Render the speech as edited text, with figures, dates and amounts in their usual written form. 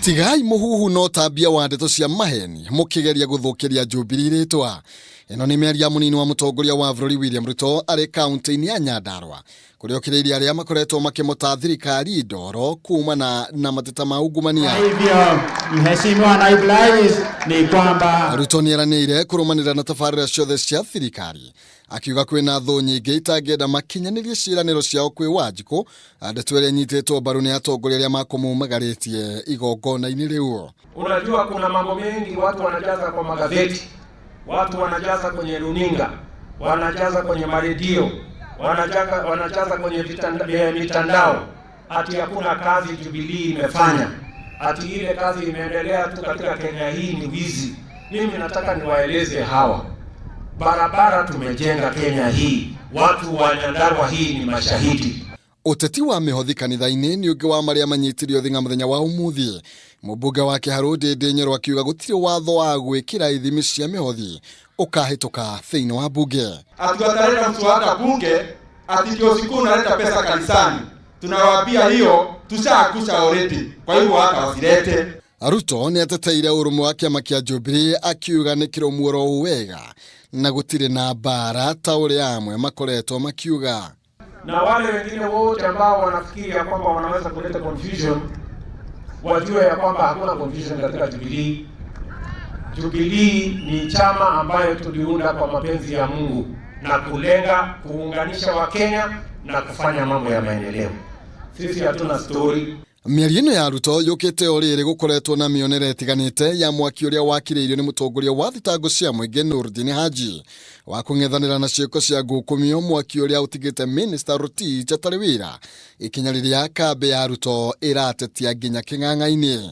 Tigai mũhuhu na ũtambia wa ndeto cia maheni mũkĩgeria gũthũkĩria Jubilee rĩtwa. Ĩno nĩ mĩario ya mũnini wa mũtongoria wa bũrũri William Ruto arĩ kaunti-inĩ ya Nyandarua kũrĩa okĩrĩirie arĩa makoretwo makĩmũta thirikari ndoro kumana na mateta ma ungumania. Hivyo Mheshimiwa Naibu Rais, ni kwamba Ruto nĩeranĩire kũrũmanĩrĩra na tabarĩra ciothe cia thirikari akiuga kwĩna thũ nyingĩ itangĩenda makinyanĩrie ciĩranĩro ciao kwĩ Wanjikũ, ndeto ĩrĩa ĩnyitĩtwo mbaru nĩ atongoria arĩa makũmumagarĩtie igongona-inĩ rĩu. Unajua kuna mambo mengi watu wanajaza kwa magazeti, watu wanajaza kwenye runinga, wanajaza kwenye maredio, wanajaza kwenye mitandao ati hakuna kazi Jubilee imefanya, ati ile kazi imeendelea tu katika Kenya hii ni wizi. Mimi nataka niwaeleze hawa, barabara tumejenga Kenya hii, watu wa Nyandarua hii ni mashahidi. Ũteti wa mĩhothi kanitha-inĩ nĩ ũngĩ wa marĩa manyitirio thing'a mũthenya wa ũmũthĩ. Mũmbunge wa Kĩharũ Ndĩndĩ Nyoro akiuga gũtirĩ watho wa gwĩkĩra ithimi cia mĩhothi ũkahĩtũka thĩinĩ wa mbunge. Ati wataleta mswada bunge ati ndio siku unaleta pesa kanisani. Tunawaambia hiyo tushakusha already, kwa hivyo hata wasilete. Ruto nĩ ateteire ũrũmwe wa kĩama kĩa Jubilee akiuga nĩ kĩrũmu oro wega na gũtirĩ na mbara ta ũrĩa amwe makoretwo makiuga. Na wale wengine wote ambao wanafikiri ya kwamba wanaweza kuleta confusion wajue ya kwamba hakuna confusion katika Jubilee. Jubilee ni chama ambayo tuliunda kwa mapenzi ya Mungu na kulenga kuunganisha Wakenya na kufanya mambo ya maendeleo. Sisi hatuna story. Mĩario ĩno ya Ruto yũkĩte o rĩrĩ gũkoretwo na mĩonere ĩtiganĩte ya mwaki ũrĩa wakirĩirio nĩ mũtongoria wa thitango cia mũingĩ Nurdin Haji wa kũng'ethanĩra na ciĩko cia ngukumio, mwaki ũrĩa ũtigĩte Minister Rotich atarĩ wĩra, ikinya rĩrĩa kambĩ ya Ruto ĩratetia nginya kĩng'ang'a-inĩ.